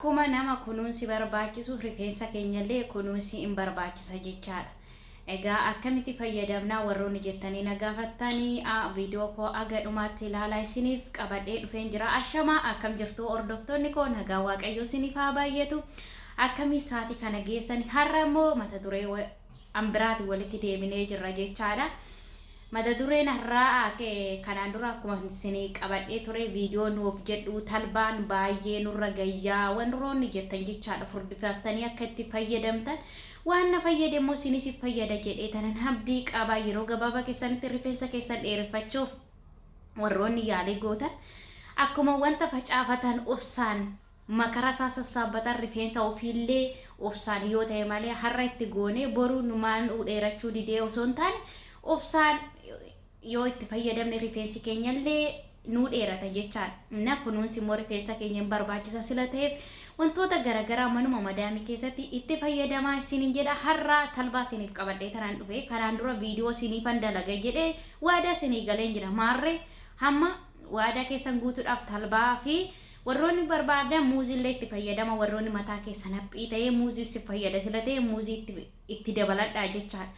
Akkuma nama kunuunsi barbaachisu, rifeensa keenyallee kunuunsi hin barbaachisa jechaadha. Egaa akkamitti fayyadamnaa warroonni jettanii na gaafattanii, viidiyoo koo aga dhumaatti ilaalaa, isiniif qabadhee dhufeen jira. Ashamaa, akkam jirtu hordoftoonni koo? Nagaa Waaqayyoo isiniif haa baay'atu. Akkamii sa'aatii kana geessani? Har'a immoo mata duree an biraati walitti deebinee jirra jechaadha. Mata dureen har'aa kanaan dura akkuma isinii qabadhee ture viidiyoo nuuf jedhu, talbaan baay'ee nurra gayyaa warroonni jettan jechaadha, furdifattanii akka itti fayyadamtan, waan na fayyade immoo isinis fayyada jedhee tanan abdii qaba. Yeroo gabaabaa keessanitti rifeensa keessan dheereffachuuf warroonni yaalii gootan, akkuma wanta facaafatan obsaan makara isaa sassaabbatan, rifeensa ofiillee obsaan yoo ta'e malee, har'a itti goonee boru numaan nu dheerachuu didee osoo hin taane, obsaan yoo itti fayyadamne rifeensi keenyallee nuu dheerata jechaadha. Na kunuunsi immoo rifeensa keenya hin barbaachisa sila ta'eef, wantoota garaagaraa manuma madaamii keessatti itti fayyadamaa isiniin jedha. Har'a talbaa isiniif qabadhee tanaan dhufe. Kanaan dura viidiyoo isiniifan dalaga jedhee waadaa isinii galeen jira. Maarree, hamma waadaa keessan guutuudhaaf talbaa fi warroonni barbaadan muuziillee itti fayyadama. Warroonni mataa keessan haphii ta'ee muuzii si fayyada sila ta'e, muuzii itti dabaladhaa jechaadha.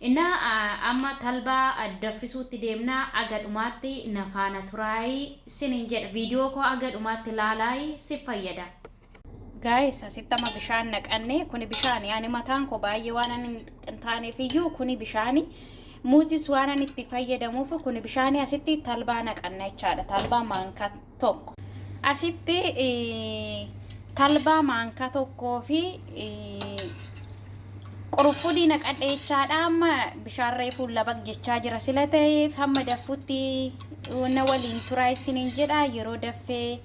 Innaa amma talbaa daffisuutti deemnaa, aga dhumaatti na faana turaayii sinin jedha. Viidiyoo koo aga dhumaatti laalaayii, si fayyada. Guys, asitti amma bishaan naqanne. Kuni bishaani. Ani mataan koo baay'ee waan ani hin taaneef iyyuu kuni bishaani. Muuzis waan ani itti fayyadamuuf kuni bishaani. Asitti talbaa naqanna jechaadha. Talbaa maankaa tokko. Asitti talbaa maankaa tokkoo fi qurunfudii naqadhe jechaadha. Amma bishaan reefuu labaq jechaa jira sila ta'eef, hamma daffutti na waliin turaa isiniin jedha. Yeroo daffee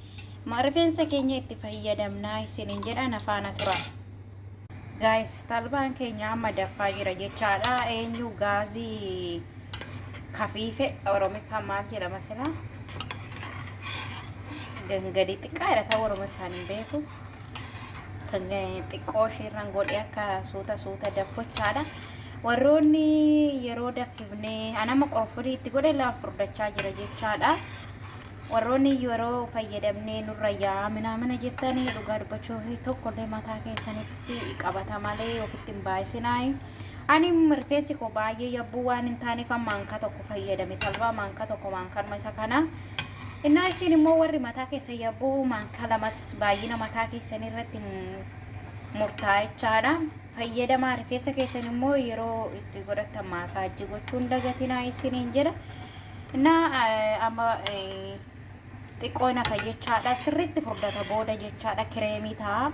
rifeensa keenya itti fayyadamnaa isiniin jedha, na faana tura. Guys, talbaan keenya amma daffaa jira jechaadha. Eenyu gaazii kafiife, Oromiffaan maal jedhama sila? Gadi xiqqaadha ta'u, Oromiffaan hin beeku. Kan xiqqoo isheerraan godhee akka suuta suuta daffochaadha. Warroonni yeroo daffifnee, anama qorfudii itti godhe lama, furdachaa jira jechaadha. Warroonni yeroo fayyadamnee nurra yaa minaamina jettanii, dhugaa dubbachuuf tokkollee mataa keessanitti qabata malee ofitti hin baay'isinaayi. Ani rifeensi koo baay'ee yabbuu waan hin taaneef maankaa tokko fayyadame, talbaa maankaa tokko, maankaanuma isa kana. Innaa isin immoo warri mataa keessa yabbuu maankaa lamas, baay'ina mataa keessan irratti murtaa'ichaadha. Fayyadamaa. Rifeensa keessan immoo yeroo itti godhatan massage gochuun dagatinaa isiniin jedha. Innaa amma xiqqoo nafa jechaadha. Sirriitti furdata booda jechaadha. Kireemii ta'a.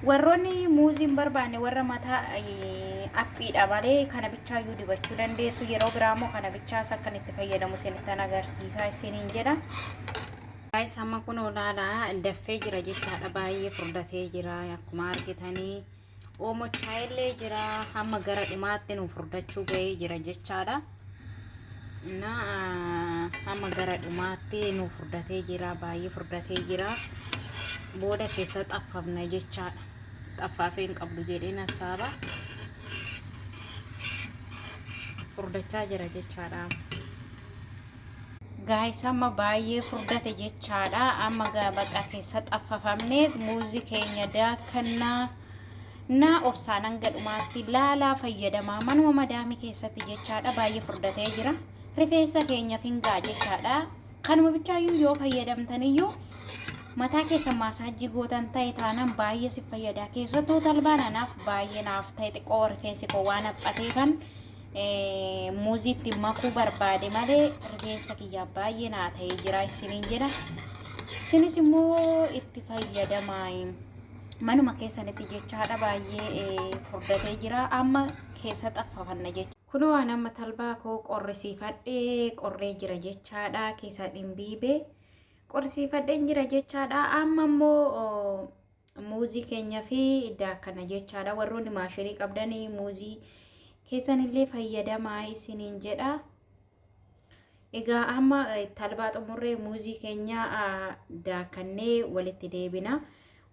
Warroonni muuzii hin barbaanne, warra mataa aphiidha malee, kana bichaayyuu dibachuu dandeessu. Yeroo biraa immoo kana bichaas akkan itti fayyadamu isinittan agarsiisaa isiniin jedha. Guys, amma kun olaanaa daffee jira jechaadha. Baay'ee furdatee jira akkuma argitanii. Oomochaa illee jira. Hamma gara dhumaatti nu furdachuu gahee jira jechaadha. Na hamma gara dhumaatti nu furdatee jira. Baay'ee furdatee jira. Booda keessa xaffafna jechaadha. Xaffaafee hin qabdu jedheen hassaaba. Furdachaa jira jechaadha. Guys, amma baay'ee furdate jechaadha. Amma baqa keessa xaffafamne muuzii keenya daakannaa. Na obsaan hanga dhumaatti laalaa fayyadamaa, manuma madaamii keessatti jechaadha. Baay'ee furdatee jira. Rifeensa keenya fingaa jechaadha. Kanuma bichaayyuu yoo fayyadamtaniyyuu, mataa keessa massage gootan ta'e taanaan baay'ee si fayyada. Keessattuu talbaan anaaf baay'ee naaf ta'e. Xiqqoo rifeensi koo waan haphateefan muuziitti makuu barbaade malee, rifeensa kiyyaaf baay'ee naa ta'ee jira isiniin jedha. Isinis immoo itti fayyadamaa manuma keessanitti jechaadha. Baay'ee furdatee jira. Amma keessa xaffafanna jecha. Kunoo waan amma talbaa koo qorrisiifadhee, qorree jira jechaadha. Keessa dhimbiibee qorrisiifadheen jira jechaadha. Amma immoo muuzii keenya fi daakana jechaadha. Warroonni maashinii qabdanii muuzii keessanillee fayyadamaa isiniin jedha. Egaa amma talbaa xumurree muuzii keenya daakannee walitti deebina.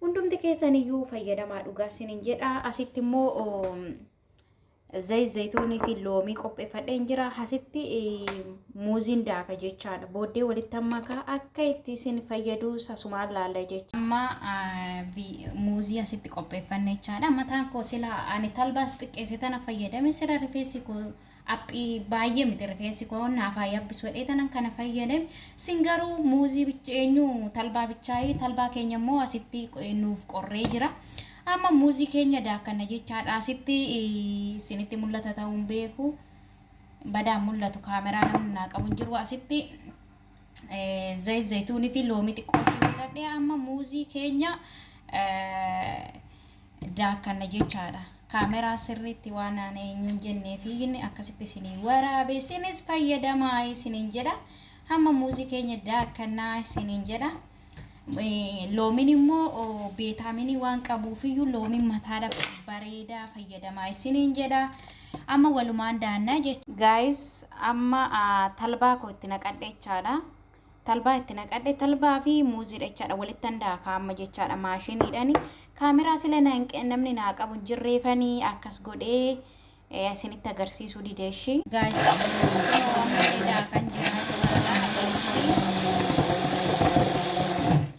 Hundumti keessaniyyuu fayyadamaa dhugaa isiniin jedha. Asitti immoo Zayit zayituunii fi loomii qopheeffadheen jira. Asitti muuziin daaka jechaadha. Booddee walitti makaa akka itti isin fayyadu asumaan laalla jecha. Amma muuzii asitti qopheeffanne jechaadha. Mataan koo sila ani talbaas xiqqeesse tana fayyadame sila rifeensi koo aphii baay'ee miti rifeensi koo naaf haa yabbisu jedhee tanan kana fayyadame. Sin garuu muuzii eenyu talbaa bichaayii talbaa keenya immoo asitti nuuf qorree jira. Amma muuzii keenya daakkanna jechaadha. Asitti isinitti mul'ata ta'uun beeku. Badaan mul'atu kaameraa namni naa qabu hin jiru. Asitti zayit zayituunii fi loomii xiqqoo ishee kutadhe amma muuzii keenya daakkanna jechaadha. Kaameraa sirriitti waan ani eenyuun jennee fi akkasitti isinii waraabe isinis fayyadamaa isiniin jedha. Amma muuzii keenya daakkannaa isiniin jedha. Loomiin immoo beetaaminii waan qabuufiyyuu loomiin mataadhaaf bareedaa fayyadamaa isiniin jedha. Amma walumaan daannaa jechuudha. Guys, amma talbaa koo itti naqadhe jechaadha. Talbaa itti naqadhe talbaa fi muuziidha jechaadha walittan daakaa amma jechaadha maashiniidhaani. Kaameraa sila namni naa qabu hin jirreefanii akkas godhee isinitti agarsiisuu dideeshi. Guys, amma daakan jira jechaadha.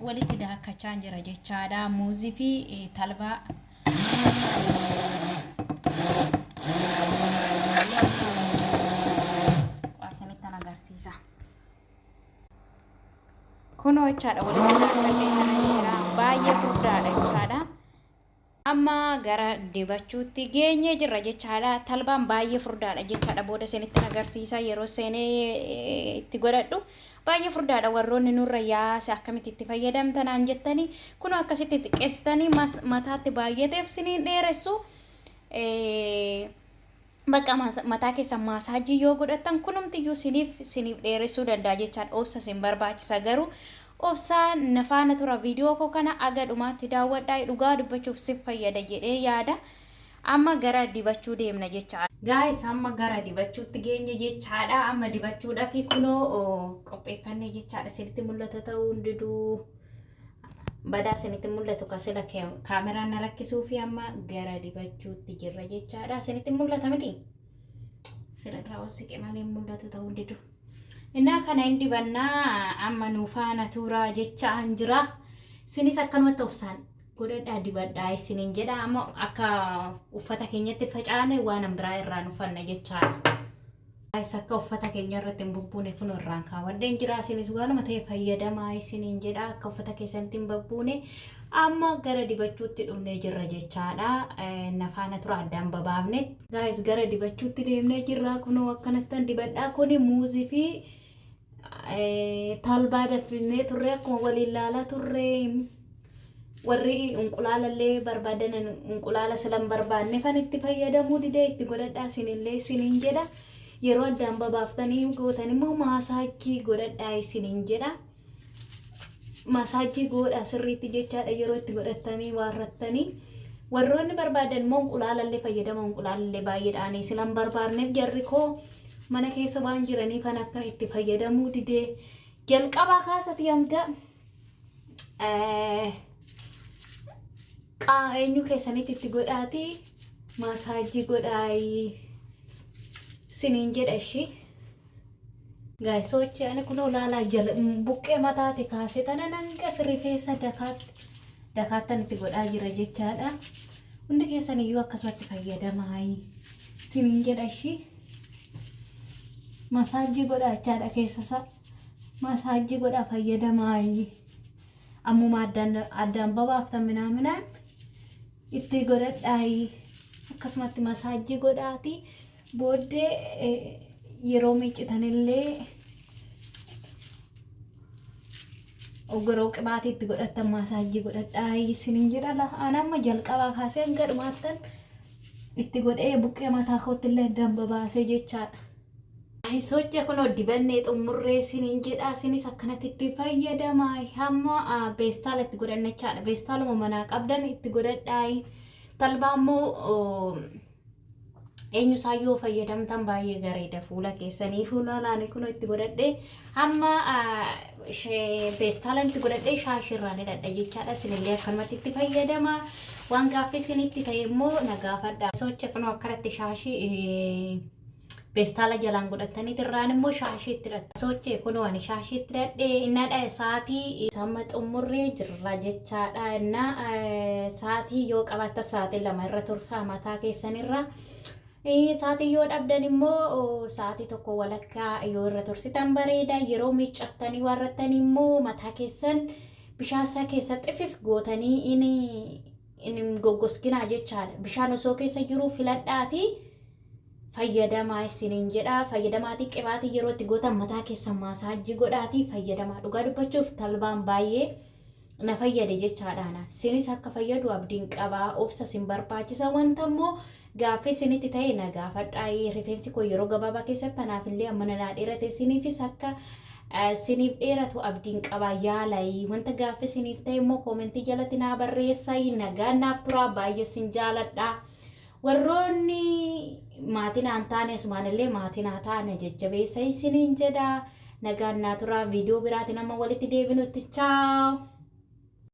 Walitti daakachaa jira jechaadha. Muuzii fi talbaa. Isinittan agarsiisa. Kunoo jechaadha walitti daakadhee kana jira. Baay'ee furdaadha jechaadha. Amma gara dibachuutti geenyee jirra jechaadha. Talbaan baay'ee furdaadha jechaadha. Booda isinitti agarsiisa yeroo seenee itti godhadhu. Baay'ee furdaadha warroonni nurra yaase akkamitti itti fayyadamtanaan jettanii kunoo akkasitti xiqqeessitanii mataatti baay'ateef siniin dheeressu. Bakka mataa keessan maasaajii yoo godhattan kunumtiyyuu siniif dheeressuu danda'a jechaadha. Obsa isin barbaachisa garuu obsaa na faana tura viidiyoo koo kana aga dhumaatti daawwadhaa dhugaa dubbachuuf sif fayyada jedhee yaada. Amma gara dibachuu deemna jechaadha. Guys, amma gara dibachuutti geenye jechaadha. Amma dibachuudhaaf kunoo qopheeffannee jechaadha. Isinitti mul'ata ta'uu hundiduu badaa isinitti mul'atu kasila kaameraan na rakkisuu fi amma gara dibachuutti jirra jechaadha. Isinitti mul'ata miti? Sila irraa ol malee mul'atu ta'uu hundidu. Innaa kana hin dibannaa amma nu faana turaa jechaan jira. Isinis akkanumatti obsaan godhadhaa dibadhaa isiniin jedha. Amma akka uffata keenyatti facaane waan biraa irraan uffanna jechaadha. Akka uffata keenya irratti hin bubbuune kun irraan kaawwadheen jira. Isinis waanuma ta'e fayyadamaa isiniin jedha. Akka uffata keessanitti hin bubbuune amma gara dibachuutti dhufnee jirra jechaadha. Na faana tura addaan babaafne. Guys, gara dibachuutti deemnee jirra. Kunoo akkanattan dibadhaa. Kuni muuzii fi talbaa danfifnee turre akkuma waliin laalaa turre. Warri inqulaalallee barbaadan inqulaala silan barbaanne kan itti fayyadamuu didee itti godhadhaa isinillee isiniin jedha. Yeroo addaan babaaftanii gootan immoo maasaajii godhadhaa isiniin jedha. Maasaajii godhaa sirriitti jechaadha yeroo itti godhattanii waarrattanii. Warroonni barbaadan immoo inqulaalallee fayyadama inqulaalallee baay'eedhaan silan barbaadneef jarri koo mana keessa waan jiranii kan akka itti fayyadamuu didee jalqabaa kaasati hanga eenyu keessanitti itti godhaati maasaajii godhaayi siniin jedha ishii. Guys, sochii ani kunoo laalaa jala buqqee mataati kaasee tana nanga rifeensa dakaatti dakaattan itti godhaa jira jechaadha. Hundi keessan iyyuu akkasumatti fayyadamaayi siniin jedha ishii. Masaajii godhaa jechaadha keessasaa. Masaajii godhaa fayyadamaayi. Ammuma addaan babaaftan minaaminaan itti godhadhaayi. Akkasumatti masaajii godhaati. Booddee yeroo miiccitanillee ogoroo qibaatii itti godhattan maasaajii godhadhaa isiniin jedha. Ani amma jalqabaa kaasee hanga dhumaattan itti godhee buqqee mataa kootti illee addaan babaasee jechaadha. Socha kunoo dibannee xumurree isiniin jedha. Isinis akkanatti itti fayyadamaa. Hamma beestaala itti godhanna jechaadha. Beestaaluma manaa qabdan itti godhadhaa. Talbaa immoo eenyu isaa yoo fayyadamtan baay'ee gareeda fuula keessanii fuula laanii kunoo itti godhadhee hamma beestaala itti godhadhee shaashii irraan hidhadha jechaadha. Isinillee akkanumatti itti fayyadama. Waan gaaffii isinitti ta'e immoo na gaafadha. Socha kunoo akkanatti shaashii peestaala jalaan godhatanii irraan immoo shaashii itti hidhattu. Sochee kunoo ani shaashii itti hidhadhee innaa sa'aatii amma xumurree jirra jechaadha. Innaa sa'aatii yoo qabaatta sa'aatii 2 irra turfaa mataa keessanirra. Sa'aatii yoo dhabdan immoo sa'aatii 1 walakkaa yoo irra tursitan bareeda. Yeroo miiccattanii warrattan immoo mataa keessan bishaan isaa keessa xifif gootanii inni goggoskinaa jechaadha. Bishaan osoo keessa jiru filadhaati fayyadamaa isiniin jedha. Fayyadamaatii qibaatii yeroo itti gootan mataa keessan maasaajii godhaatii fayyadamaa. Dhugaa dubbachuuf talbaan baay'ee na fayyade jechaadhaan. Isinis akka fayyadu abdiin qabaa. Obsa isin barbaachisa. Wanta immoo gaaffii isinitti ta'e na gaafadhaa. Rifeensi koo yeroo gabaabaa keessatti anaaf illee amma naa dheerate, isiniifis akka isiniif dheeratu abdiin qabaa. Yaalaa, wanta gaaffii isiniif ta'e immoo koomentii jalatti naa barreessaa. Nagaan naaf turaa, baay'ee isin jaaladha. Warroonni maatii naan taane asumaan illee maatii naa taane jajjabeessa isiniin jedha. Nagaan naa turaa, viidiyoo biraatiin amma walitti deebinutti, chaaw.